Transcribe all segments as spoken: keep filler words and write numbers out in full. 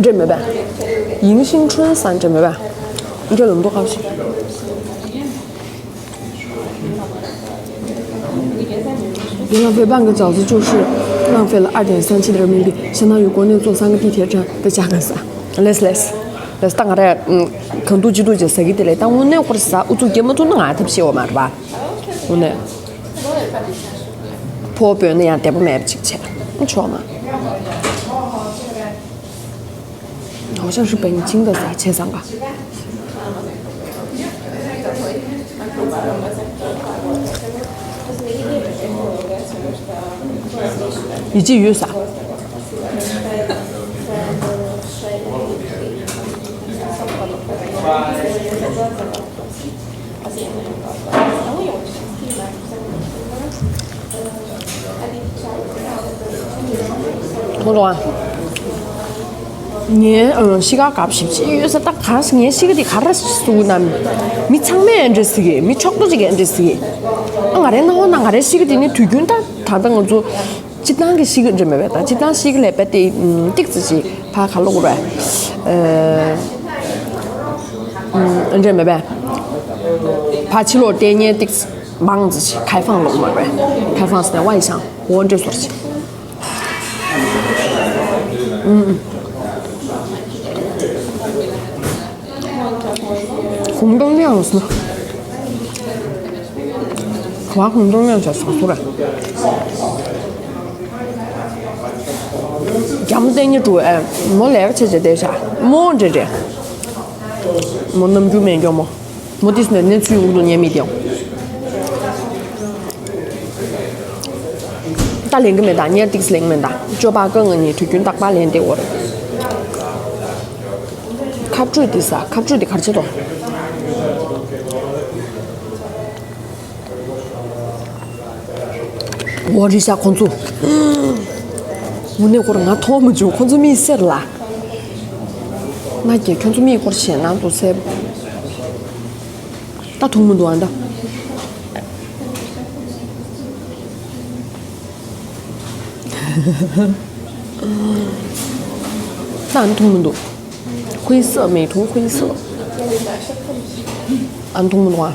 འདྲེ་མེད་པས། ཡིན་ཤིང་ཁྲུན་ས་འདྲེ་མེད་པས། འདྲེ་ལ་མདོ་ཁ་ཞིག་ཡིན་ལ་བོད་འབངས་ཀྱི་ཅང་ཟི་ཅུ་ཧྲི་ལང་ཧྥེ་ལ་ཨར་དེན་སན་ཆི་དར་མིན་པི་ཤ་ན་ཡུ་གོ་ནེ་ཙོ་སང་གི་ཏི་ཐེ་ཁྲ་དེ་ཅག་ག་ས། ལེས་ལེས། ལེས་ད་ང་རེ་གང་འདུག་ཅི་འདུག་ཅེས་ཟ་གི་དེ་ལས་ད་དངོས་གནས་ཁོར་ས་ཨུ་ཚུགས་སྐྱེ་མ་ཐུབ་ན་ང་ཐབས་ཤེས་འོ་མ་རེད་པ། དངོས་གནས། ཕོ་བོས་ན་ཡང་བདེ་པོ་མེད་པ་ཅིག་བྱས་ཆོག་མ། 好像是北京的啥切上吧。你继续啥？ཐོང་ཐོང་ཨ། ངའི་ཨ་གཤིས་ཀ་དགའ་ཞིབ་ཅིག་ཡོད་ས། ད་ག་ས་ངའི་གཤིས་ཀ་འདི་ག་རེ་ཟུག་ན། མི་ཚང་མས་འདྲ་ཟེར་གི། མི་ཕྱོགས་གཏོགས་ཅིག་གིས་འདྲ་ཟེར་གི། ཨ་ང་རའི་སྣང་བ་ན་ང་རའི་གཤིས་ཀ་འདི་ནི་དུས་རྒྱུན་ད་ད་ལྟ་ང་ཚོ་སྤྱིར་བཏང་གི་གཤིས་ཀ་འདྲ་མེད་པས། ད་སྤྱིར་བཏང་གཤིས་ཀ་ལས་པ་དེ་ཏིག་ཙི་ཅིག་ཕ་ག་ལོག་རེད། ཨ་འདྲ་མེད་པས། ཕ་ཕྱི་ལོགས་བལྟས་ཉེན་ཏིག་ཙི་མང་ཙི་ཅིག་开放 ལོག་མ་རེད། 开放 ཟེར་ནས་ཝའི་ཤང་འོ་འདྲ་ཟོར་ཅིག་ཨུམ། 红灯亮了是吗？哇，红灯亮起来，啥事了？ རྒྱ་མོ་བསྟན་ཉི་ཀྲུ་ཨེ། མོ་ལས་ཀ་བྱེད་བྱེད་བསྡད་ཤག་མོ་འདྲེ་འདྲེ། མོ་ནམ་རྒྱུན་མེད་མགྱོགས་མོ། མོ་ཏིས་ནས་གནས་ཚུལ་འུ་དུ་ཉན་མི་དེའོ། ད་ལེན་གི་མེད་ད། ཉེར་ཏིགས་ལེན་གི་མེད་ད། ཅོ་པ་ཀ་ང་གཉིས་དུས་རྒྱུན་རྟག་པར་ལེན་བསྡད་ཡོད་རེད། ཁ་སྤྲོད་དེ་ས། ཁ་སྤྲོད་དེ་གར་བྱེད་དོ། འོ་རི་ཤ་ཁོང་ཚོ། དངོས་གནས་ཁོ་རང་ང་མཐོང་མ་བྱུང་། ཁོང་ཚོ་མིག་སེར་ལ། མ་སྐྱེ་ཁྱོད་ཚོ་མིག་སྐོར་བྱས་ནང་དུ་སེར། ད་མཐོང་མི་འདུག་ཨ་ད། ད་མཐོང་མི་འདུག 灰色，美图灰色。 ཨ་མཐོང་མི་འདུག་ཨ།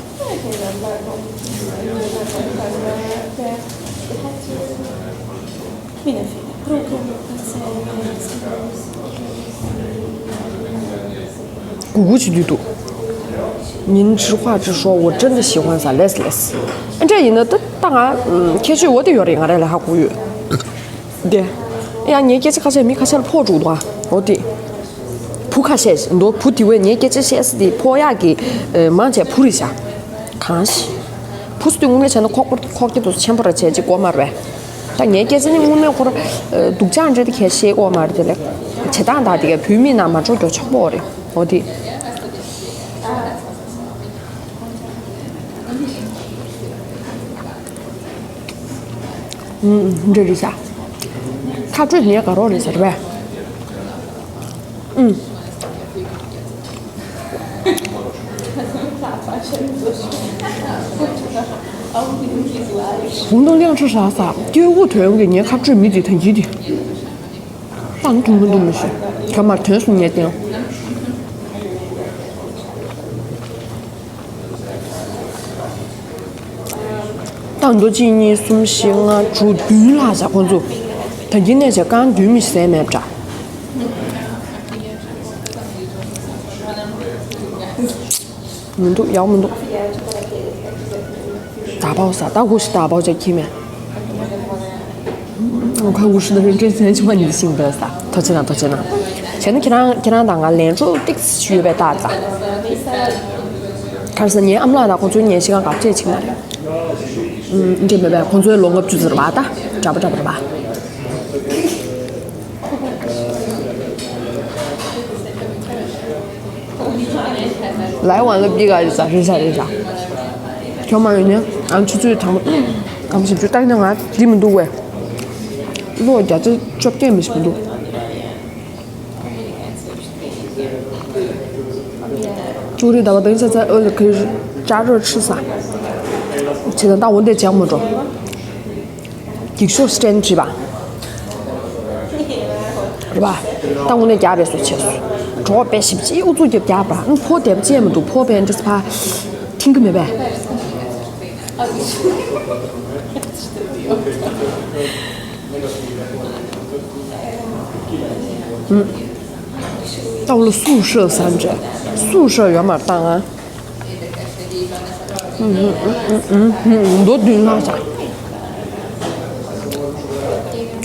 གུ་གུ་ཆུ་དུས་དུ། 您直话直说，我真的喜欢啥 less less。 འདྲ་ཡིན་ན་ད་ད་ང་ཁྱད་ཆོས་འོ་དེ་ཡོད་རེད། ང་རང་ལ་ཧ་གོ་ཡོད། དེ། ཡང་ངའི་སྐད་ཆ་ཁ་ཤས་མི་ཁ་ཤས་ལ་ཕོག་འགྲོ་འདུག་ཨ། འོ་དེ། བུ་ཁ་ཤས་འདུག་བུ་དེ་བས་ངའི་སྐད་ཆ་བཤད་ས་དེ་ཕོག་ཡག་གི་མང་ཆེ་བུ་རེད་ཤག་གང་ཤི། བུ་སུ་དེ་དངོས་གནས་བྱས་ན་ཁོག་པ་ཁོག་སྐྱེ་དུ་ཆེན་པོ་ར་བྱས་ཅིག་གོ་མ་རེད། ད་ངའི་སྐད་ཆ་ནི་དངོས་གནས་ཁོ་ར་སྡུག་ཅག་འདྲ་དེ་ཁས་ཤེས་གོ་མ་རེད། དེ་ལས་བྱེད་སྟངས་དག་དེ་ག་བུད་མེད་ནང་མ་འགྲོ་རྒྱུ་ཆོག་པོ་རེད། འོ་དེ། ཨུམ། འདྲ་རེད་ཤག་ཁ་སྤྲོད་ནས་དགའ་རོགས་རེད་ཟེར་བས། ཨུམ། ཧུང་ཏུང་ལིང་ཁྲི་ཧྲ་ས་སྐྱོ་བོ་དོན་གྱི་ངའི་ཁ་སྤྲོད་མི་དེ་ད་འགྱིད་དེ། ཏང་ཐུང་མི་འདུག་མི་ཤེས། ག་མར་དོན་གསུམ་ངས་བསྟན། ཏང་འདོ་གཅིག་གཉིས་གསུམ་བཞི་ལྔ་དྲུག་བདུན་ལྷག་བྱ་ཁོང་ཚོ། ད་གིན་ནས་བྱས་རྐང་བདུན་མི་ཟས་མེད་འདྲ། མི་འདུག་ཡག་མི་འདུག་ད་བའོ་ས་ད་ཧུ་ཤི་ད་བའོ་ཅག་ཁྱི་མེད། ཁ་ཧུ་ཤི་ད་རིན་ཀྲེན་སན་ཆུ་མ་ནི་ཤིང་ད་ས་ཐོ་ཆེ་ན་ཐོ་ཆེ་ན། བྱས་ན་ཁྱེད་རང་ཁྱེད་རང་དང་ང་ལན་གྲུ་ཏིག་ཞུས་པའི་ད་ད། ཁར་ས་ཉེ་ཨམ་ལགས་དང་ཁོང་ཚོའི་ཉེ་ཤི་གང་ག་བཅད་ཆིག་མ་རེད། འདྲེ་མེད་པས་ཁོང་ཚོའི་ལོ་ལྔ་བཅུ་ཟེར་བ་ད་འདྲ་པོ་འདྲ་པོ་རེད་པ། ལའི་ཝང་ལ་པི་ག་རེ་ཟ་རེ་ཟ་རེ་ཟ། ཁྱོད་མ་ཡོང་ནས་ཨང་ཆུ་ཚོད་དང་པོ་ཨང་བཞི་བཅུ་ལྟ་ན་ང་འདི་མི་འདུག་བས། ལོ་བརྒྱ་ཆ་བཅོ་བརྒྱད་མི་ཞིག་མི་འདུག་ཅུ་རི་ཟླ་བ་དང་ཆ་ཚ་ཨོ་ལ་ཁི་ཅ་རོ་ཆུ་ས། ཆེ་ད་ད་འོ་འདས་ཅག་མ་འགྲོ། འགྱིག་ཤོག་སི་ཊེན་བྲིས་པ། རེད་པ། ད་དངོས་གནས་རྒྱགས་པས་སོ་བྱས་སོ། གྲོགས་པས་ཞིབ་ཅིག་ཨུ་ཚུགས་རྒྱབ་རྒྱགས་པ། ཨང་ཕོ་དེབ་ཅེས་མི་འདུག་ཕོ་པས་འདྲི་ས་ཕ། ཐིང་གི་མེད་པས། ཨུ། ད་འུ་ལ་སུ་ཧྲི་ས་འདྲ། སུ་ཧྲི་ཡོད་མ་རེད་ད་ང་། མདོ་བདུན་ལྷག་བྱ།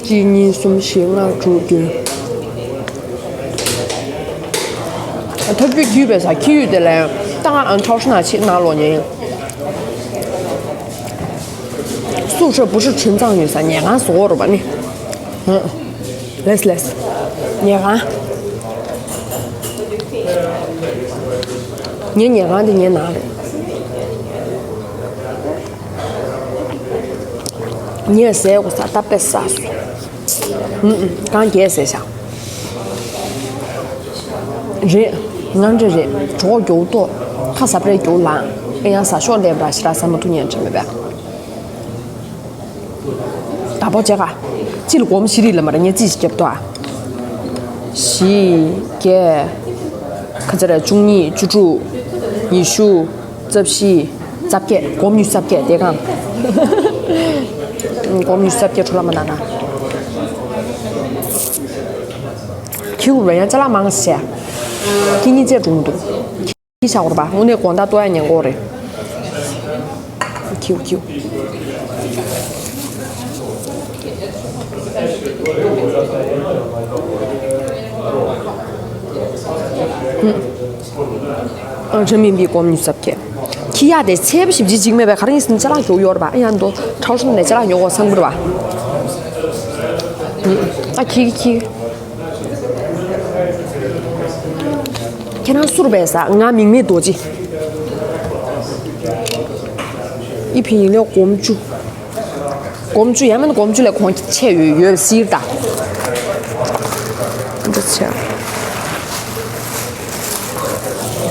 གཅིག་གཉིས་གསུམ་བཞི་ལྔ་དྲུག་བདུན། ཐབས་ཇུས་ཁྱི་ཡུས་པས་ས་ཁྱི་ཡུས་དེ་ལས་ཏང་ཨན་ཁྲའོ་ཧྲི་ན་ཆེ་ན་ལོ་ཉེ། སུ་ཧྲི་བུ་ཧྲི་ཁྲིན་ཙང་ཡོད་ས་ཉེ་གང་བཟོ་བོ་རུ་བ་ནི། ལེས་ལེས། ཉེ་གང་། ངའི་ཉེ་གང་དེ་ངའི་ནང་རེད། ངས་ཟས་གོ་ས་ད་པེ་ས་སོ། ཨུམ་ཨུམ་གང་རྒྱས་ཟས་བཞག་རེད། ང་འདྲ་རེད། གྲོགས་མགྱོགས་ཏོ། ཁ་ཟབ་རེད་མགྱོགས་ལངས། ཨེ་ཡང་ཟ་ཤོག་ལས་འབྲ་ཞིག་ར་ཟ་མ་ཐུབ་ཉན་དྲི་མེད་པས། ད་པོ་བྱེད་ག་གཅིག་ལ་སྒོར་མོ་བཞི་རེད་ལབ་མ་རེད། ངས་རྩིས་ཤིག་བརྒྱབ་ཏོ་ཨ། བཞི། བརྒྱད། ཁ་ཚ་ར་བཅུ་གཉིས། བཅུ་དྲུག་ཉི་ཤུ། རྩ་བཞི། རྩ་བརྒྱད། སྒོར་མོ་ཉི་ཤུ་རྩ་བརྒྱད་དེ་གང་། སྒོར་མོ་ཉི་ཤུ་རྩ་བརྒྱད་འཕྲོ་ལ་མ་ན་ན། ཁྱེའུ་ར་ཡང་ཅ་ལག་མང་ཟེར། ཁྱེད་གཉིས་རྩེད་འགྲོ་གི་འདུག་ཁྱི་ཤ་འོར་པ་དངོས་གནས་དགོང་དག་ལྟོ་ཡ་ཉན་གོ་རེད། ཁྱིའུ་ཁྱིའུ། ཨང་། ཁྲ་མིན་པའི་སྒོར་མོ་ཉི་ཤུ་རྩ་བརྒྱད། ཁྱི་ཡ་དེ་ཚད་པ་ཞིབ་ཅིག་ཅིག་མེད་པའི་ག་རེ་ཡིན་ཟེར་ན་ཅ་ལག་མགྱོགས་ཡོད་རེད་པ། ཨ་ཡ་འདོ་ཁྲའོ་ཧྲན་ནས་ཅ་ལག་ཉོ་གོ་བསམ་གི་རེད་པ། ཨ་ཁྱི་ཁྱི། ཁྱེད་རང་སུ་རེད་པས་ས། ང་མིང་མེད་རྡོ་རྗེ། ཨི་ཕི་ཡིན་ལོ་སྒོར་མོ་བཅུ། སྒོར་མོ་བཅུ་ཡང་མིན་སྒོར་མོ་བཅུ་ལས་གོང་ཆེ་ཡོད་ཡོད་སྲིད་ད། འདི་ཆེ།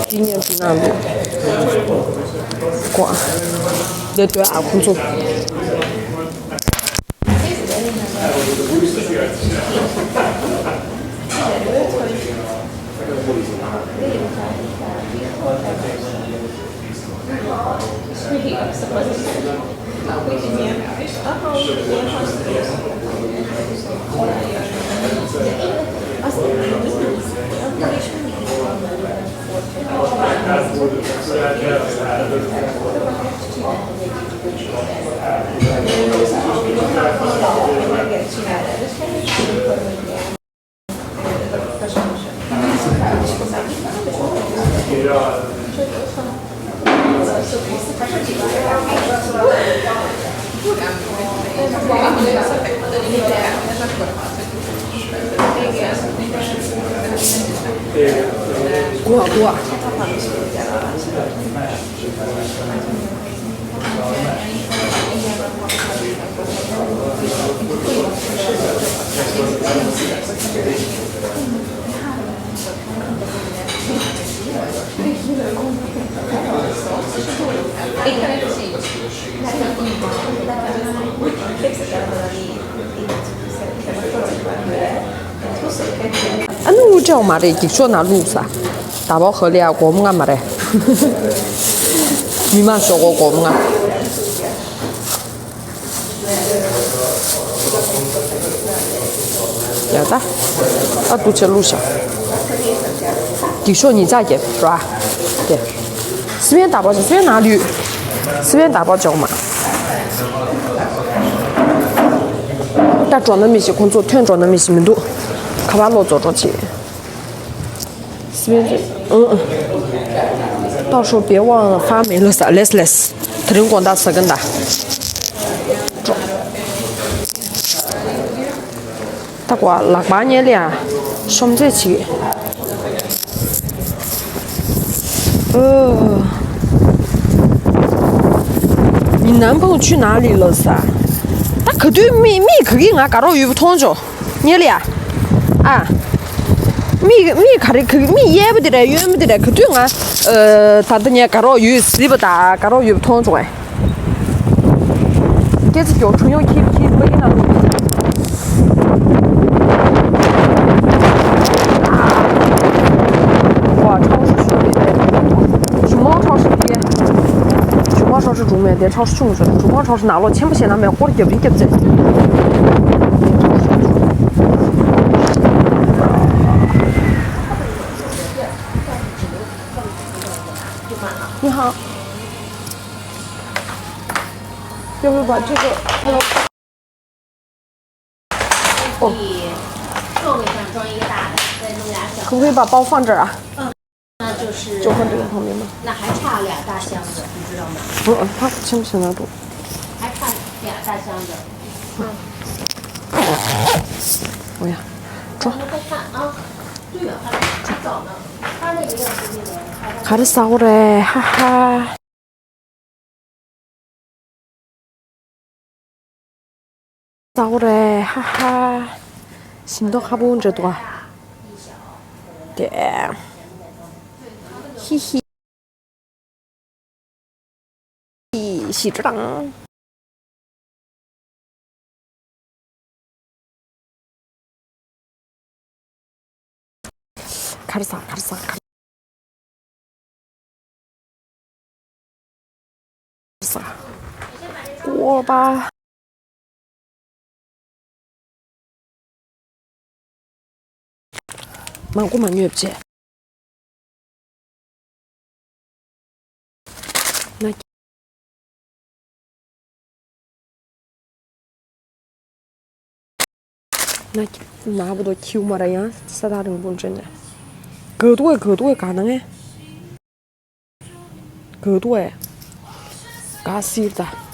ཅི་ཉན་དུ་ན་ལོ། ཀོ། འདི་འདོད་ཨ་ཁོང་ཚོ། ཨ་ནི་དངུལ་སྤྲད་མ་རེད། འགྱིག་ཤོག་ནང་བླུགས་ས། ད་བོ་ཧ་ལས་ཡ་སྒོར་མོ་ལྔ་མ་རེད། མི་མང་ཤོག་སྒོར་སྒོར་མོ་ལྔ། ཡ་ད། ཨ་ཏུ་ཆེ་བླུགས་ཤག་འགྱིག་ཤོག་ཉིས་བརྒྱ་བརྒྱབ་ར། དེ། སི་པན་ད་བོ་ཅོག་སི་པན་ནང་ལུས། སི་པན་ད་བོ་ཅོག་མ། ད་འགྲོ་ན་མི་ཤེས། ཁོང་ཚོ་ཐོན་འགྲོ་ན་མི་ཤེས་མི་འདུག་ཁ་པར་ལོག་རྫོགས་འགྲོ་ཆེ། སི་པན་ཨང་། ཏོག་ཧྲོ་པེ་ཝང་ཧྥ་མེ་ལོ་ས་ལེས་ལེས། དེ་རིང་དགོང་དག་ཟ་གི་འདའ། ད་ཀོ་ལག་པ་ཉལ་ལ་ཡ། ཤོམ་རྩེ་ཆིག་ཨོ། ཉི་ནམ་ཕུང་ཆུ་ནང་ལི་ལོ་ས། ད་ག་དུས་མི་མི་ག་གི་ང་དགའ་རོགས་ཡོད་པ་མཐོང་ཆོག་ཉལ་ལ་ཡ། ཨ། མི་མི་ག་རེ་ག་མི་གཡས་པ་དེ་རེད། གཡོན་པ་དེ་རེད། ག་དུས་ང་ཨ་ད་ལྟ་ངས་དགའ་རོགས་ཡོད་ཟེར་བ་དང་དགའ་རོགས་ཡོད་པ་མཐོང་བྱུང་ངས། སྐད་ཆ་མགྱོགས་བྱུང་ཡོང་ཁྱི་ཁྱི་ཕ་གི་ནང་ལོགས། དེ་超市ཆུང་ཆུང་ཞིག་ཡོད། ཁོང་超市ནང་ལོགས་ཆེན་པོ་ཞིག་ནང་མེད། སྐོར་རྒྱབ་རིགས་རྒྱབ་ཚེ། 你好，要不把这个，hello。 可以座位上装一个大的，再弄俩小的。可不可以把包放这儿啊？那就是就放这个旁边吗？那还差俩大箱子，你知道吗？不，他清不清那种？还差俩大箱子。嗯。我呀，装。咱们再看啊，对了，还没找呢，他那个要是那个，他 ག་རེ་ཟ་འོ་རེད། ཧ་ཧ། ཟ་འོ་རེད། ཧ་ཧ། ཞིམ་མདོག་ཁ་པོ་འདྲ་འདུག་ཨ། དེ། ཧི་ཧི། ཞི་ཀྲང་། གར་ས་གར་ས་གར་ས། ཀོ་པ། མང་པོ་མ་ཉོས་བྱས། ན། ན་ན་བུ་དོ་ཁྱིའུ་མ་ར་ཡང་ས་ཐག་རིང་པོ་འདྲེན་ནས། ག་དུ་ཨེ་ག་དུ་ཨེ་ག་ན་ངས། ག་དུ་ཨེ། ག་སིར་ད།